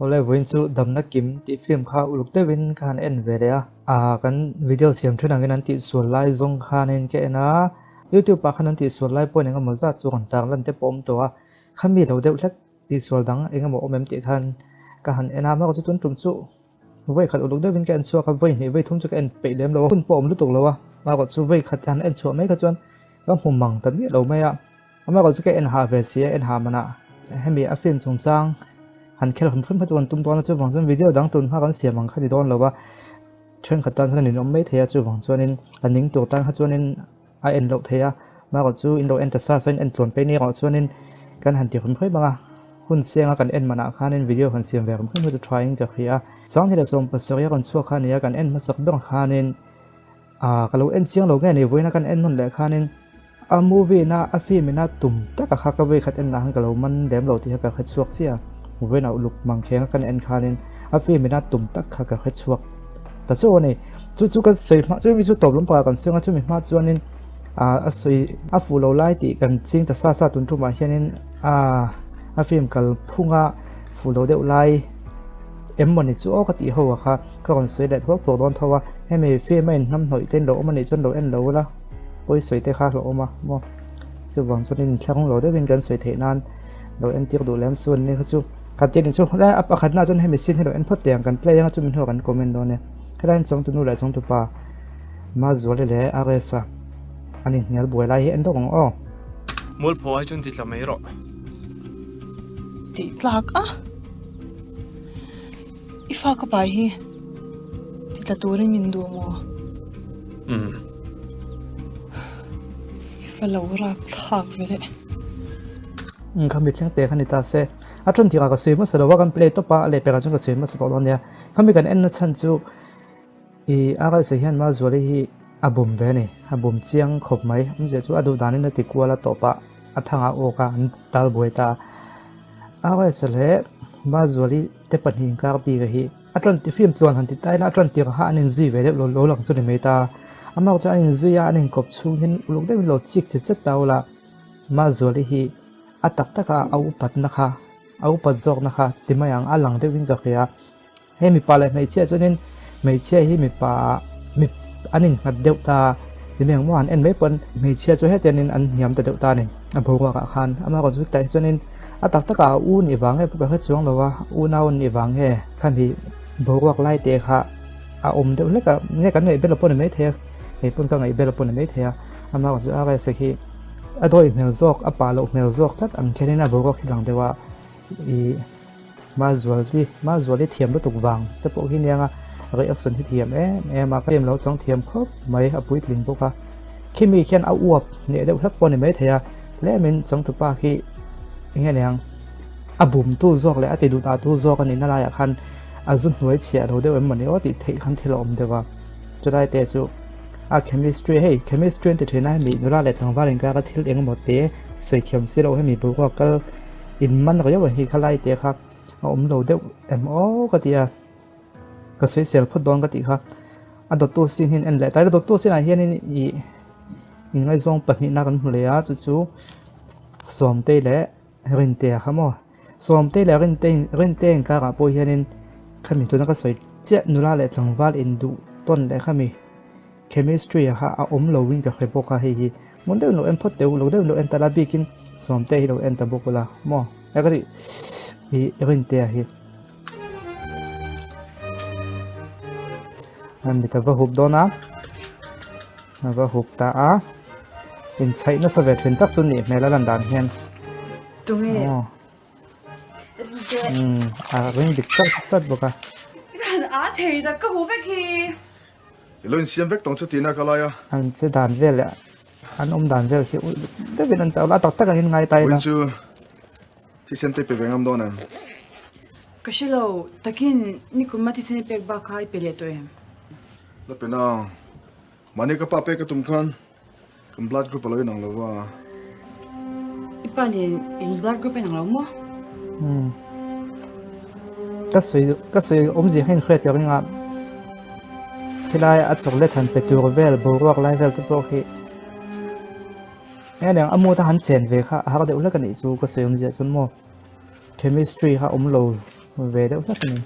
Awle vawiin chu damna kim tih film kha uluk deuhin ka han en ve leh a, ah kan video siam then angin an tihsual lai zawng khanin ka en a, youtube ah khan an tihsual lai pawhin engemaw zat chu rawn tar lan te pawh a awm tawh a, khami lo deuh hlek tihsual dang engemaw awm em tih khan ka han en a, amaherawhchu chu tun tum chu vawi khat uluk deuhin ka en chhuak a, vawi hnih vawi thum chu ka en peih lem lo a, hun pawh a awm lutuk lo a, amaherawhchu chu vawi khat han en chhuah mai kha chuan ka hmu mang ta miah lo mai a. Amaherawhchu chu ka en hah ve si a, en hah manah hemi a film chungchang han khel hrim hrim kha chu kan tum dawn a, chuvang chuan video dang tun hma kan siam ang kha ni dawn lo a, thenkhat tan khan a ninawm mai thei a, chuvang chuanin a ning tur tan kha chuanin a en loh theih a, amaherawhchu chu in lo en ta sa sain en tluan pei ni erawh chuanin kan han ti hrim hrim ang a, hun senga kan en manah khanin video han siam ve hrim hrim hi chu thain ka hria a. Sanghnih leh 70 a rawn chhuak kha a ni a, kan en hmasak ber khanin. Ah ka lo en chiang lo nge ni vawiin a kan en nawn leh khanin a movie na a film ina tum taka kha ka vawi khat en lah khan ka lo man lem lo tih kha ka hre chhuak chiah a, vawiin ah uluk mang kheng a kan en khanin a film ina tum tak kha ka hre chhuak ta chauh a ni. Chu chu ka sawi hma chu mi chu tawp lampangah kan sawi ang a chumi hma chuanin ah a sawi a fuh lo lai tih kan ching ta sa sa tun tumah hianin ah a film kalphunga fuh lo deuh lai Em mawni chu aw ka tih ho a kha ka rawn sawi leh thuak thuak dawn tho a, hemi film a inhnam hnawih te in lo awm a nih chuan lo en lo ula pawi sawi te kha hlauhawm a maw chuvang chuan in inthlak lo deuhin kan sawi theih nan lo en tir duh lem su an ni kha chu khat tir nih chu hlai a pakhat na chuan hemi scene hi lo en phawt teh ang kan play anga chumi hnuah kan comment dawn e helai in chawngtu nu leh chawngtu pa Mazuali leh Aresa an inhnial buai lai hi en dawk ang aw. Mualpho ai chuan ti tla mai rawh. Tih tlak a. I fa ka pai hi ti tla turin min duh maw? Umm. I fa lo rap thlak ve leh. Umm kha mithleng te kha ni ta se. A then thingah ka sawi hmasa lo a, kan play tawp a, a lehpekah chuan ka sawi hmasa tawh dawn nia. Khami kan en na chhan chu I a kalsa hian Mazuali hi a bum ve a ni, a bum chiang khawp mai. Awmzia chu a duh danin a ti kual a tawp a, a thangah awk a, an tal buai ta a. A kalsa leh Mazuali te pahnih inkar bik a hi a tan ti film tluan han ti ta ila a tan tirh kha an inzui ve deuh lo lo lang chu ni mai ta. Amah chuan an inzui a, an inkawp chhung hian uluk deuhin lo chik che chet ta ula Mazuali hi a tak taka a upatna kha a upat zawkna kha ti mai ang a lang deuhin ka hria. Hei mipa leh hmeichhia chuanin hmeichhia hi mipa mi an innghat deuh ta ti mai ang maw han en mai pawn hmeichhia chu hetiangin an hniam ta deuh ta a ni a boruak ah khan amaherawh chu tah hi chuanin a tak takah a u nih vang nge pawh ka hre chuang lo a unau nih vang nge khami boruak lai te kha a awm deuh hlek a nge kan ngaih bel pawh ni maithei a kei pawn ka ngaih bel pawh ni maithei a amaherawh chu RS hi a dawi hmel zawk a pah loh hmel zawk tlat ang khianin a boruak hi lang deuh a ih. Mazuali Mazuali thiam lutuk vang te pawh hi nia nga reaction hi thiam em em a ka em lo chang thiam khawp mai a puitling bawk a khimi khian a uap hneh deuh hlek pawh a ni maithei a tlemin changtupa khi eng nge niang a bumtu zawk leh a ti duh tu zawk a nihna laiah khan a zu hnuai chhiah lo deuh em mawni aw tih theih khan thil a awm deuh a chulai te chu a chemistry hei chemistry an ti thin a hemi nula leh tlangval inkar a thil eng emaw te sawi thiam si loh hemi boruak kal In man riau ang hi khalai te kha a awm lo deuh em aw ka ti a, ka sawi sel phawt dawn ka tih kha a dawttu sin hian en leh ta ila dawttu sinah hianin ih inngaizawng pahnihna kan hmu leh a chu chu Sawmtei leh Rintea kha maw Sawmtei leh Rintei Rintea inkarah pawh hianin khami tuna ka sawi chiah nula leh tlangval induh tawn leh khami Chemistry ah kha a awm lo in ka hre bawk a hei hi ngun deuhin lo en phawt teh u lo deuhin lo en ta la bikin Sawmte hi lo en ta bawk ula maw e ka tih hi Rintea hi a mit a va hup dawn a a va hup ta a inchhaih nasa ve thin tak chu nih hmel a lan dan hian Tunge a ring dik chat chat bawk a. A thei tak ka hmu vek hi. I lo insiam vek tawng chu tihna ka lai a. An che dan vel leh an awm dan vel khi ulh deuhin an tauh la, a tak tak angin ngai ta ila. Vawiin chu thisen te pe ve ngam dawn em? Ka hre lo, takin nikum a thisen i pek bak kha i pe leh tawh em? La pe nang, mahni ka pa pek ka tum khan kan blood group a lo inang lo va. I pa nen in blood group a inang lo maw? Umm. Ka sawi ka sawi awmzia kha inhriat ka ring a, khilai a chocolate han pe tur vel boruak lai vel te pawh khi eng eng a mood a han chen ve kha a har deuh hlek a nih chu ka sawi awmzia chuan maw chemistry kha awm lo. ve deuh hlek a ni.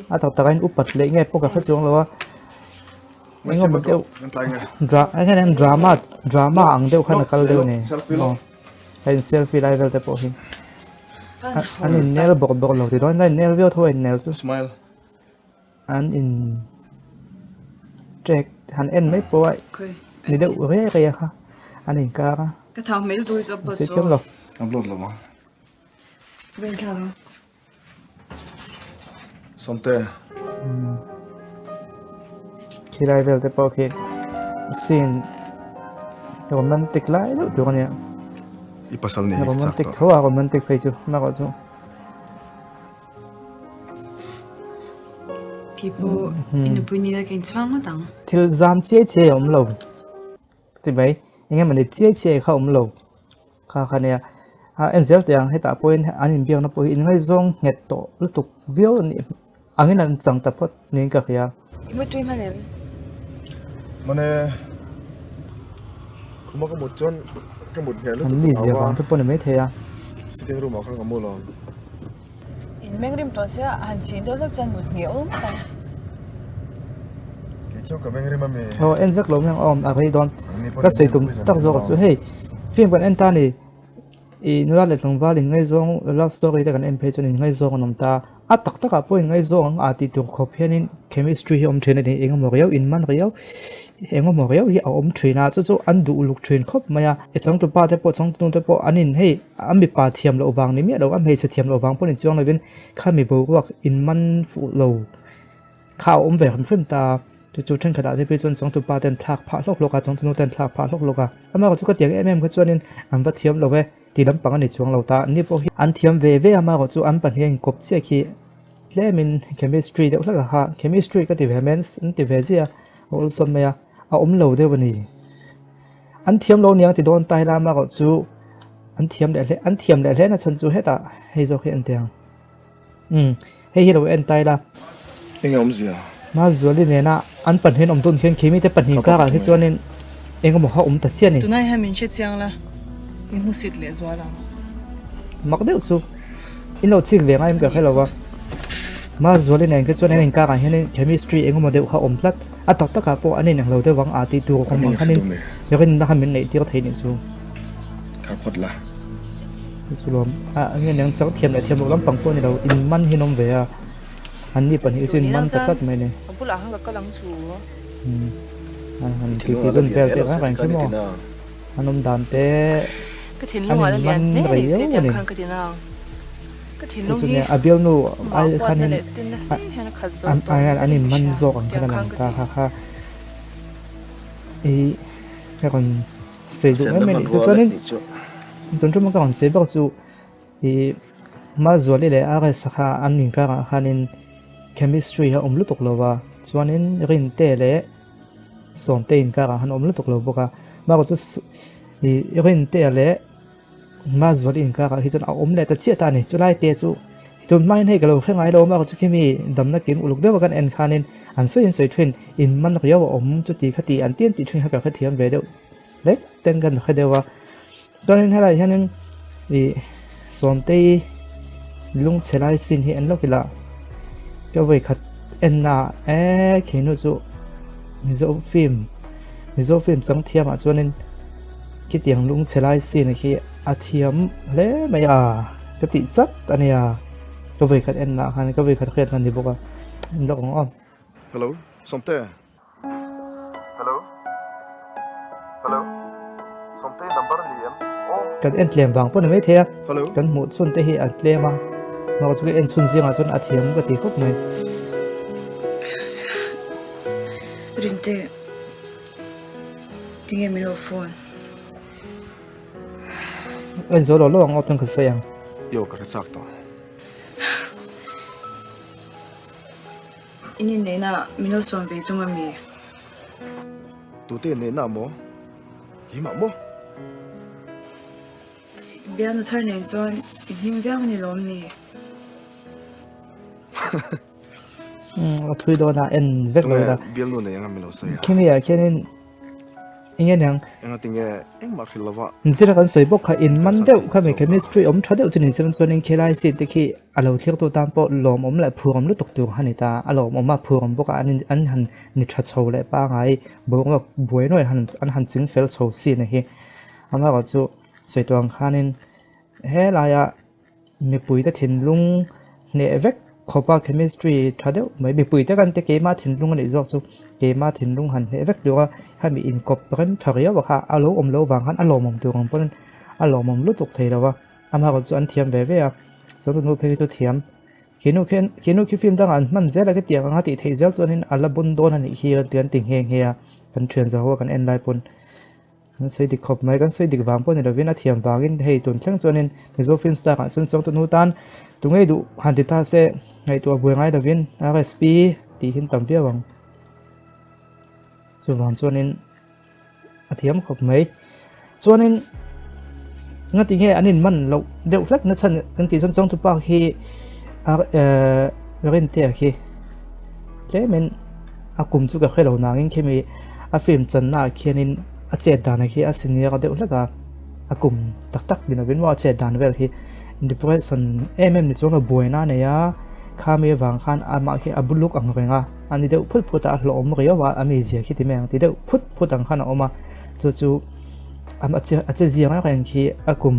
A tak takah hian upat leh nge pawh ka hre chuang lo a. Engemaw deuh dra eng nge drama drama ang deuh khan a kal deuh a ni. Aw a in selfie lai vel te pawh hi an in nel bawk bawk lo ti dawn a in nel viau tho a in nel chu. An in trek han en mai pawh a ni deuh rei rei a kha an inkar a an sawi thiam lo. Khilai vel te pawh khi scene romantic lai deuh tur a nia romantic tho a romantic phei chu erawh chu. Thil zam chiai chiai a awm lo ti mai eng emawni chiai chiai kha a awm lo kha kha nia a en zel teh ang hetah pawhin an inbiakna pawh hi inngaizawng nghet tawh lutuk viau a nih angin an chang ta phawt niin ka hria. I mutui hman em? Mane khuma ka mut chuan ka mut ngheh lutuk An mizia vang te pawh ni maithei a. Sitting room ah khan ka mu lo. In meng rim tawh sia han chhin deuh hlek chuan mut ngheh awm tak. Kei chu ka meng rim a mi. Aw en vek lo mai ang aw a rei dawn. Ka sawi tum tak zawk chu hei film kan en ta ni ih nula leh tlangval in ngaihzawng love story te kan en phei chuan in ngaihzawng an awm ta a tak takah pawh in ngaihzawng ang a tih tur khawp hianin chemistry hi a awm thin a ni eng emaw riau in man riau eng emaw riau hi a awm thin a chu chu an duh uluk thin khawp mai a e changtupa te pawh changtunu te pawh an in hei a mipa thiam loh vang ni miah lo a hmeichhe thiam loh vang pawh ni chuang lovin khami boruak in man fuh lo kha a awm ve hrim hrim ta a chu chu thenkhat ah te phei chuan changtupa ten thlak phah hlawk hlawk a changtunu ten thlak phah hlawk hlawk a amaherawhchu chu ka tiang em em kha chuanin an va thiam lo ve. Ti lampang a ni chuang lo ta. Ni pawh hi an thiam ve ve a, amaherawhchu an pahnih a inkawp chiah khi tlemin chemistry deuh hlek a kha. Chemistry ka ti ve men an ti ve ziah a, a awlsam mai a, a awm lo deuh a ni. An thiam lo aniang ti dawn ta ila amaherawhchu an thiam leh hle an thiam leh hle na chhan chu hetah hei zawk hi a ni thei ang. Umm hei hi lo en ta ila. Enge awmzia? Mazuali nena an pahnihin awm dun khian khimi te pahnih karah hi chuanin engemaw kha awm ta chiah a ni. Tunai hian min hre chiang la, i hmusit leh zual ang. Mak deuh chu in lo chik ve ngai em ka hre lo va. Mazuali nen khi chuan an inkarah hianin chemistry engemaw deuh kha awm tlat. A tak takah pawh an inang lo deuh ang a tih tur awm ang khanin rinna kha min neih tir thei nih chu. Kha phawt la. Chu lawm a enge niang chang thiam leh thiam loh lampang pawh a ni lo in man hi an awm ve a an ni pahnih chu in man ta tlat mai a ni. Ka bulah khan ka kal ang chu. Umm an han ti ti dun vel te reng reng kha maw an awm dan te an in man rei viau a ni. Chu nia a bialnu ai khanin an in man zawk ang khan a lang ta kha kha i ka rawn Sei duh mai mai a nih chu chuanin tun ṭuma ka rawn sei bawk chu ih Mazuali leh RS kha an inkarah khanin chemistry a awm lutuk lo va chuanin Rinte leh Sawmte inkarah khan a awm lutuk lo bawk a bakah chu ih Rinte leh Mazuali inkarah hi chuan a awm leh ta chiah ta a ni chulai te chu tun hmain hei ka lo hre ngai lo a bakah chu khimi damna kim uluk deuha kan en khanin an sawi an sawi ṭhin in man riau a awm chuti khati an ti an tih ṭhin kha ka hrethiam ve deuh. Lek ten kan hre deuh a chuanin helaiah hianin ih sawmtei lungchhe lai sin hi an lo hrilh a ka vawi khat en na ah eee khi nu chu mizo film mizo film chang thiam ah chuanin khitiang lungchhe lai sin khi a thiam hle mai a ka tih chat a nia ka vawi khat en na ah khan ka vawi khat hriat na ni bawk a en lawk ang aw. Hello Sawmte. Hello Hello Sawmtei number a ni em aw. Kan en tlem vang pawh ni mai thei a. Hello. Kan hmuh chhun te hi a tlem a. Mah chu ka en chhun zingah chuan a thiam ka ti khawp mai. Rinte tinge min lo phone. En zo lo lo ang aw chuan ka sawi ang. Yo ka hre chak tawh. In inneihna min lo sawm ve tum a mi? Tute inneihna maw? Keimah maw? Bialnu thar nen chuan i hming viau a ni lawm ni? Umm a thui dawn a en vek lo ila. Tunge bialnu nei anga min lo sawi a? Khimi ah khianin. Enge niang? Engatinge engmah hrilh lova. Zira kan sawi bawk kha in man deuh kha mi chemistry awm tha deuh chu ni chuan chuanin khilai scene te khi a lo thlir tu tan pawh lawmawm leh phurawm lutuk tur a ni ta. A lawmawm a phurawm bawk a an in an han ni tha chho leh pangai boruak buai nuai han an han ching fel chho scene a hi. Amaherawhchu sawi tawh ang khanin helaia Mipuite thinlung hneh vek khawpa chemistry tha deuh mai mipuite kan te keima thinlung a nih zawk chu keima thinlung han hneh vek tur a hemi inkawp rem tha riau a kha a lo awm loh vang khan a lawmawm tur ang pawhin a lawmawm lutuk thei lo a amaherawh chu an thiam ve ve a chuan tunu phei hi chu thiam khi nu khian khi nu khi film dangah an hman zel a khitiang anga tih theih zel chuanin a la bun dawn a nih hi an ti nghe nghe a kan thian zawh ho a kan en lai pawn. Kan sawi dik khawp mai, kan sawi dik vang pawh ni lovin a thiam vangin hei tun thleng chuanin Mizo film star ah chuan chawngtu nu tan tu ngei duh han ti ta se ngaihtuah buai ngai lovin RSP tih hi an tam viau ang. Chuvang chuanin a thiam khawp mai. Chuanin ngati nge an in man loh deuh hlek na chhan kan tih chuan chawngtu pa khi ehh Rintea khi tlemin a kum chu ka hre lo nangin khimi a film channa ah khianin a chet dan khi a senior deuh hlek a a kum tak tak ni lovin maw a chet dan vel hi depression em em ni chuan a buaina a nei a khami avang khan amah khi a buluk ang reng a a ni deuh phut phut a a hlawhawm riau a a mizia khi ti mai ang ti deuh phut phut ang khan a awm a chu chu a che zia reng reng khi a kum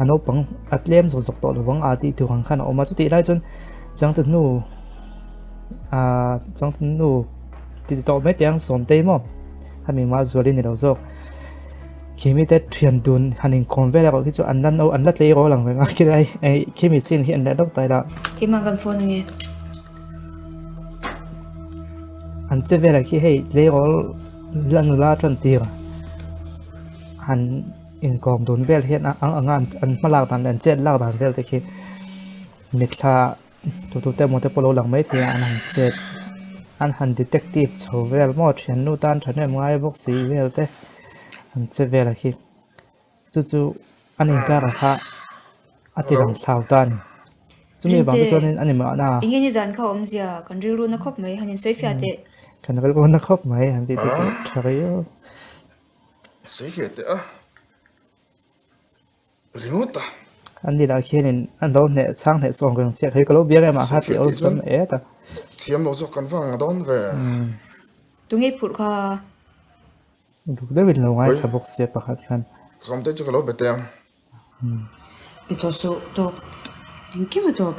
a naupang a tlem zawk zawk tawh lovang a tih tur ang khan a awm a chutih lai chuan changtu hnu. Ahh changtunu ti tawh mai teh ang Sawmtei maw hemi mah zualin ni lo zawk khi mite thian dun han inkawm vel erawh khi chu an la no an la tleirawl ang reng a khilai khimi chin hi an leh deuh ta ila. Keimah kan phone ange. An che velah khi hei tleirawl la nula tan tir han inkawm dun vel hian ang anga an hma lak dan leh an chet lak dan vel te khi mitthla. Tutute emaw te pawh lo lang mai thei a an han chet an han detective chho vel maw thiannu tan thahnem ngai bawk si vel te an che vel a khi chu chu an inkar ah kha a ti lang thlau ta a ni chumi vang te chuan in a ni mahna. Enge nizan kha awmzia kan rilru na khawp mai han insawi fiah teh. Kan rilru na khawp mai han tih te chu tha riau. Sawi fiah teh a. Ringawt a. An ni lah khianin an lo hneh chhang hneh sawng reng siak hei ka lo biak em ah kha tih awlsam et a. Thiam lo zawk kan vang ang dawn ve. Tunge phurh kha? Duk deuhin lo ngaithla bawk sia pakhat khan. Sawmte chu ka lo be teh ang. I tawh suh tawp. Engkim a tawp.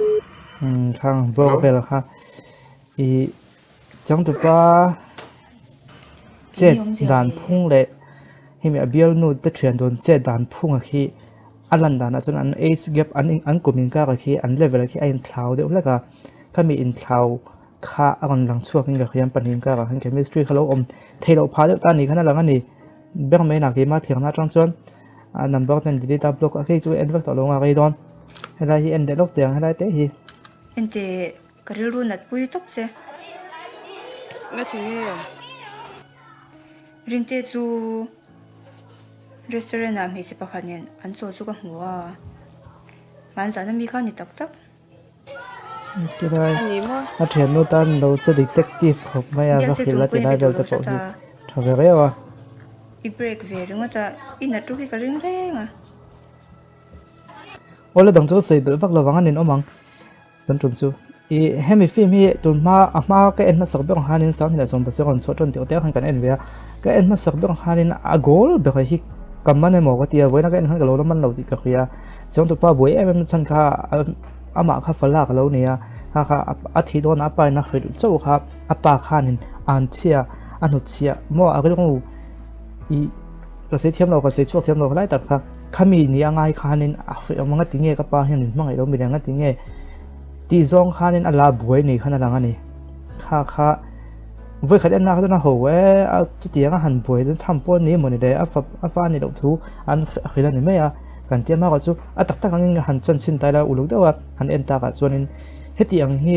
Khang bawk vel kha i changtupa chet dan phung leh hemi a bialnu te thian dawn chet dan phunga khi a lan danah chuan an age gap an an kum inkar ah khi an level ah khi a inthlau deuh hlek a khami inthlau kha a rawn lang chhuak in ka hria an pahnih inkar ah khan chemistry kha lo awm theih loh phah deuh ta ni khan a lang a ni ber mai nak keimah thliarna atang chuan a number ten delete a block a hei chu en vek tawh lo ang a rei dawn helai hi en leh lawk teh ang helai te hi. Enteh Ka rilru nat pui tawp che. Ngati nge? Rinte chu restaurant ah hmeichhe pakhat nen an chaw chu ka hmu a, hmanzahna mi kha ni tak tak. Tilai a thiannu tan lo che detective khawp mai a va hrilh a tilai vel te pawh hi tha ve riau a. I break ve ringawt a, i nat ruk hi ka ring reng a. Awle dang chu ka sawi belh vak lovang a ninawm ang. Kan tum chu ih hemi film hi tun hma a hma ka en hmasak ber ang khanin Sanghnih leh Sawmpasarih rawn chhuah tan tih te khan kan en ve a ka en hmasak ber ang khanin a goal ber hi ka man emaw ka ti a vawiin a ka en khan ka lo la man lo tih ka hria chuan tupa buai em em na chhan kha amah kha fa lak a lo ni a kha kha a thih dawnah a pa in a hrilh chauh kha a pa khanin an chhia a hnutchhiah maw a rilru ih. Ka sawi thiam lo, ka sawi chhuak thiam lo lai tak kha khami ni a ngai khanin a hre awm anga tinge ka pa hian min hmangaih lo midang a tinge tih zawng khanin a la buai nei khan a lang a ni. Kha kha vawi khat en na kha chuan a ho e a chutiang a han buai dawn tham pawh a ni mawni le a fa a fa a nih loh thu an hrilh a ni mai a kan tia hma chu a tak tak angin han chuan chhin ta ila uluk deuh a han en takah chuanin heti ang hi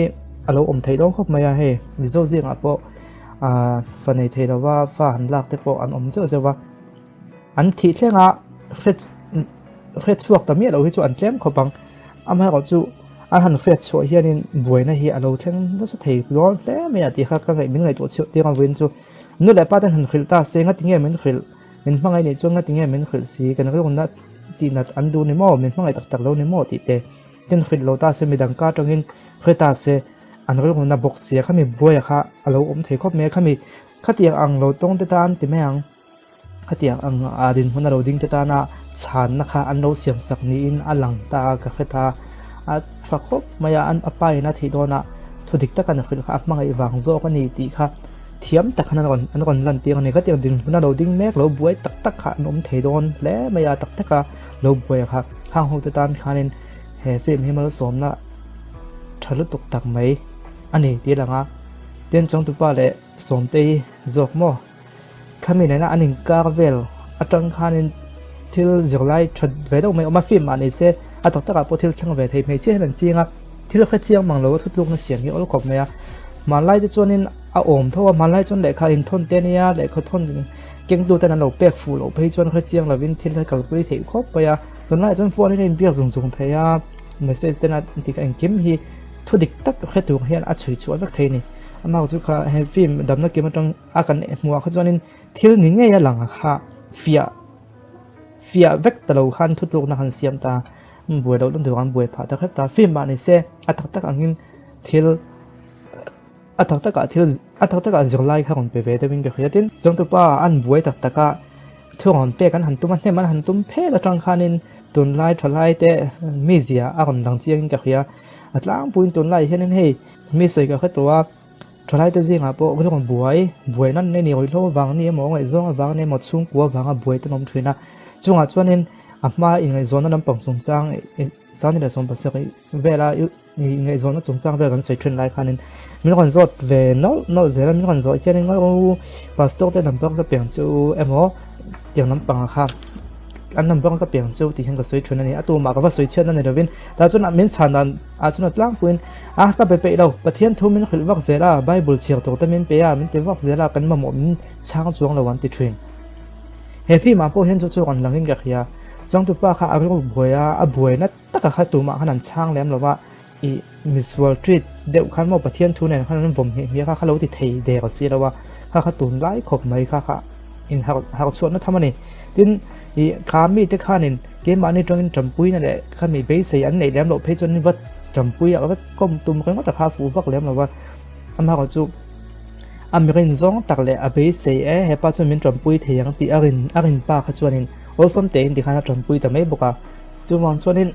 a lo awm theih dawn khawp mai a hei Mizo zingah pawh. Ahh fa nei thei lova fa han lak te pawh an awm zeuh zeuh va an thih thleng a hre hre chhuak ta miah lo hi chu an tlem khawp ang amaherawh chu an han hriat chhuah hianin buaina hi a lo thleng nasa thei dawn hle mai a tih kha ka ngaih min ngaihtuah chhuah tir ang vawiin chu nu leh pa ten han hrilh ta se ngatinge min hrilh. Min hmangaih nih chuan ngati nge min hrilh si, kan rilruna tihnat an duh ni maw, min hmangaih tak tak lo ni maw tih te ken hrilh lo ta se midang ka atangin hre ta se an rilruna bawk sia khami buaia kha a lo awm thei khawp mai a, khami khatiang ang lo tawng te tan ti mai ang. Khatiang ang a dinhmun a lo ding te tana chhanna kha an lo siam sak niin a lang ta a, ka hre ta. A tha khawp mai a, a pa in a thih dawnah thu dik taka na hrilh kha a hmangaih vang zawk a ni tih kha thiam tak khan an rawn an rawn lan tir a ni. Khatiang dinhmun a lo ding mek lo buai tak tak kha an awm thei dawn hle mai a, tak taka lo buai kha khang ho te tan khanin he film hi malsawmna tha lutuk tak mai a ni tih a lang a. Tin, changtupa leh Sawmtei zawk maw? Khami nena an inkar vel atang khanin thil zirlai that ve deuh mai a awm a, film ah ni se a tak takah pawh thil thleng ve thei hmeichhia hian an ching a, thil hre chiang mang lo a thutlukna siam hi a awl khawp mai a, hmanlai te chuanin a awm tho a, hmanlai chuan lehkha inthawn te ania lehkha thawn kengtu ten an lo pek fuh loh phei chuan hre chiang lovin thil a kalpui theih khawp mai a, tunlaiah chuan phone in a inbiak zung zung thei a, message ten a tih kha engkim hi thu dik tak hre tur hian a chhui chhuah vek thei a ni, amah chu kha he film damna kim atang. A kan hmuh ah kha chuanin thil ni ngei a lang kha fiah fiah vek ta lo khan thutlukna han siam ta buai loh tur an buai phah ta hrep ta film ah ni se a tak tak angin thil a tak tak ah thil a tak tak ah zirlai kha rawn pe ve deuhin ka hria tin changtupa an buai tak tak a thu rawn pek an han tum a hnem an han tum phet atang khanin tunlai thalai te mizia a rawn lang chiangin ka hria a tlangpuiin tunlai hianin hei mi sawi ka hre tawh a. Thalaite zingah pawh rilru buai, buai nan nei ni ruihhlo avang ni emaw, ngaihzawng avang ni emaw, chhungkua avanga buai te an awm thin a. Chungah chuanin a hma inngaihzawnna lampang chungchang Sani leh Sawmpasarih vela inngaihzawnna chungchang vel kan sawi thin lai khanin min rawn zawt ve nawlh nawlh zel a, min rawn zawh hianin ngawi Pastor te number ka piang chu emaw tiang lampangah kha an number ka piang chu tih hian ka sawi thin a ni. A tumah ka va sawi chhiatna ni lovin tah chuan min chhan dan ah chuan a tlangpuiin a ka be peih lo, Pathian thu min hrilh vak zel a, Bible chhiar tur te min pe a, min ti vak zel a, kan mamawh min chhang chuang lo an ti thin. He film ah pawh hian chu chu rawn langin ka hria, changtupa kha a rilru buai a, a buaina taka kha tumah khan an chhang lem lo a, ih misual treat deuh khan maw Pathian thu nen khan an vawm hmiah hmiah kha kha lo ti thei der si lo a, kha kha tunlai khawp mai kha kha in harh harh chhuahna tham a ni. Tin, ih kha mite khanin keimahni tangin tanpuina leh khami beisei an neih lem loh phei chuan va tanpui a va kawm tum ringawt a kha fuh vak lem lo va, amaherawhchu chu a mirin zawng tak leh a beisei e hepa chuan min tanpui thei ang tih a rin a rin pa kha chuanin awlsam tein tikhan a tanpui ta mai bawk a, chuvang chuanin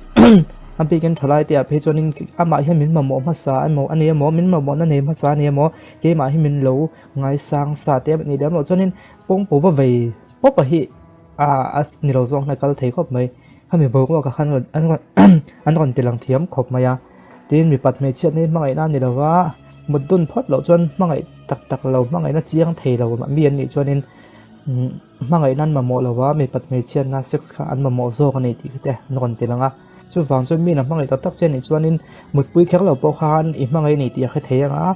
a bikin thalai te ah phei chuanin amah hian min mamawh hmasa emaw a ni emaw min mamawhna nei hmasa a ni emaw keimah hi min lo ngaisang sa te a nih lem loh chuanin pawngpaw va vei pawp a hi a a ni lo zawk na kal thei khawp mai khami boruak ah khan an rawn an rawn ti lang thiam khawp mai a tin mipat hmeichhiat na hi hmangaihna a ni lo va mut dun phawt loh chuan hmangaih tak tak lo hmangaihna chiang thei lo mi an nih chuanin umm hmangaihna an mamawh lo va mipat hmeichhiatna sex kha an mamawh zawk a ni tih te an rawn ti lang a chuvang chuan mi in a hmangaih tak tak che a nih chuanin mutpui kher lo pawh khan i hmangaih a ni tih a hre thei ang a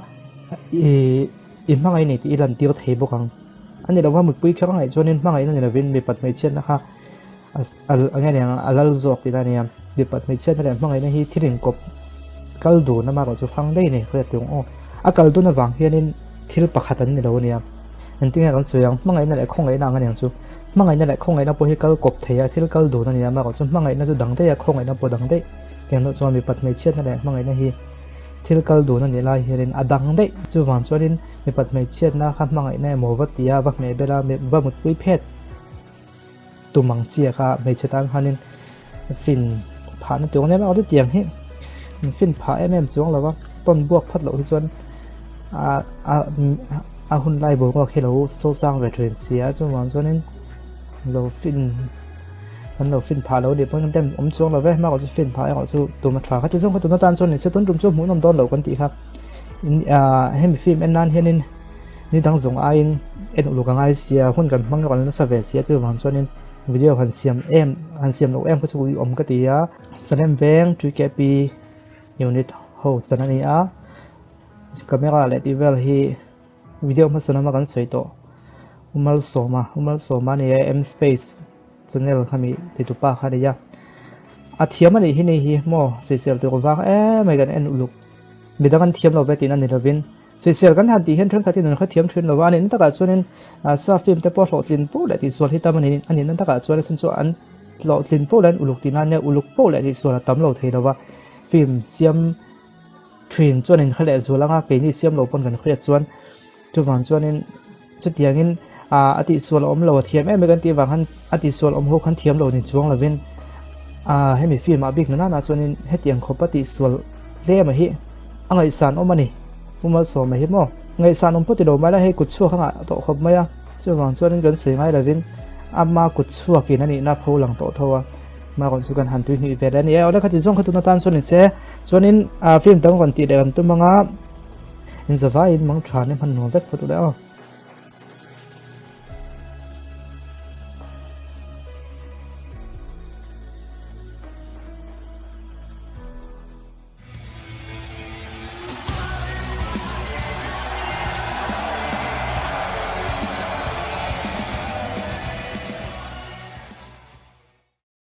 ihh i hmangaih a ni tih i lantir thei bawk ang. A ni lova mutpui kher angaih chuanin hmangaihna ni lovin mipat hmeichhiatna kha a eng aniang a lal zawk tihna a nia. Mipat hmeichhiatna leh hmangaihna hi thil inkawp kal dun amaherawh chu hrang daih a ni hriat tur ang aw. A kal dun avang hianin thil pakhat an ni lo a nia. Engtin nge kan sawi ang hmangaihna leh khawngaihna ang aniang chu. Hmangaihna leh khawngaihna pawh hi kal kawp thei a thil kal dun a nia amaherawh chu hmangaihna chu dang daih a khawngaihna pawh dang daih. Tiang deuh chuan mipat hmeichhiatna leh hmangaihna hi thil kal dun a nih lai hianin a dang daih. Chuvang chuanin Mipat hmeichhiatna kha hmangaihna emaw va ti a, va hmeh bel a, va mutpui phet tum ang chi kha hmeichhe tan khanin fin phahna tur ania emaw tiang hi fin phah em em chuang lo va, tawn buak phat loh hi chuan a a a hun lai boruak hi lo so sang ve thin si a, chuvang chuanin lo fin kan lo fin phah lo anih pawhin kan awm chuang lo ve, hma chu fin phah erawh chu tum a tha kha ti zawng kha tuna tan chuan ni se tun tum chu hmuhnawm dawn lo kan tih kha. Hemi film en nan hianin ni dang zawng aiin en uluk a ngai sia hun kan hmang erawh nasa ve sia chuvang chuanin video han siam em han siam loh em kha chu ui awm ka ti a. Salem veng TKP unit ho chan a ni a camera leh tih vel hi video hmasa lama kan sawi tawh Umalsawma Umalsawma a ni a M space channel kha mi titupa kha a ni a a thiam a nih hi ni hi maw sawisel tur vang em mai kan en uluk. Midang an thiam lo ve tihna ni lovin. Sawisel kan han tih hian thenkhatin an hrethiam thin lo va, a nihna takah chuanin sa film te pawh hlawhtlin poh leh tihsual hi tam a ni a nihna takah chuan a chhan chu an hlawhtlin poh leh an uluk tihna ania, uluk poh leh tihsual a tam lo thei lo va, film siam thin chuan in hre leh zual anga keini siam lo pawn kan hriat chuan chuvang chuanin chutiangin ah a tihsual a awm lo a thiam em em kan tih avang khan a tihsual awm ho khan thiam lo ni chuang lovin ah hemi film ah bik na nana chuanin hetiang khawp a tihsual hle mai hi a ngaihsan awm a ni Pu Malsawma hi maw ngaihsan awm pawh ti lo mai la hei kut chhuak a ngah tawh khawp mai a chuvang chuanin kan sawi ngai lovin ama kut chhuakin a nihna pho lang tawh tho a. Hma chu kan han tui hnih ve leh a ni e. Awle khati zawng kha tuna tan chuan inse chuanin ah film dang rawn tih leh kan tum anga inzavaiin mang tha ni hman nuam vek phawt u le aw.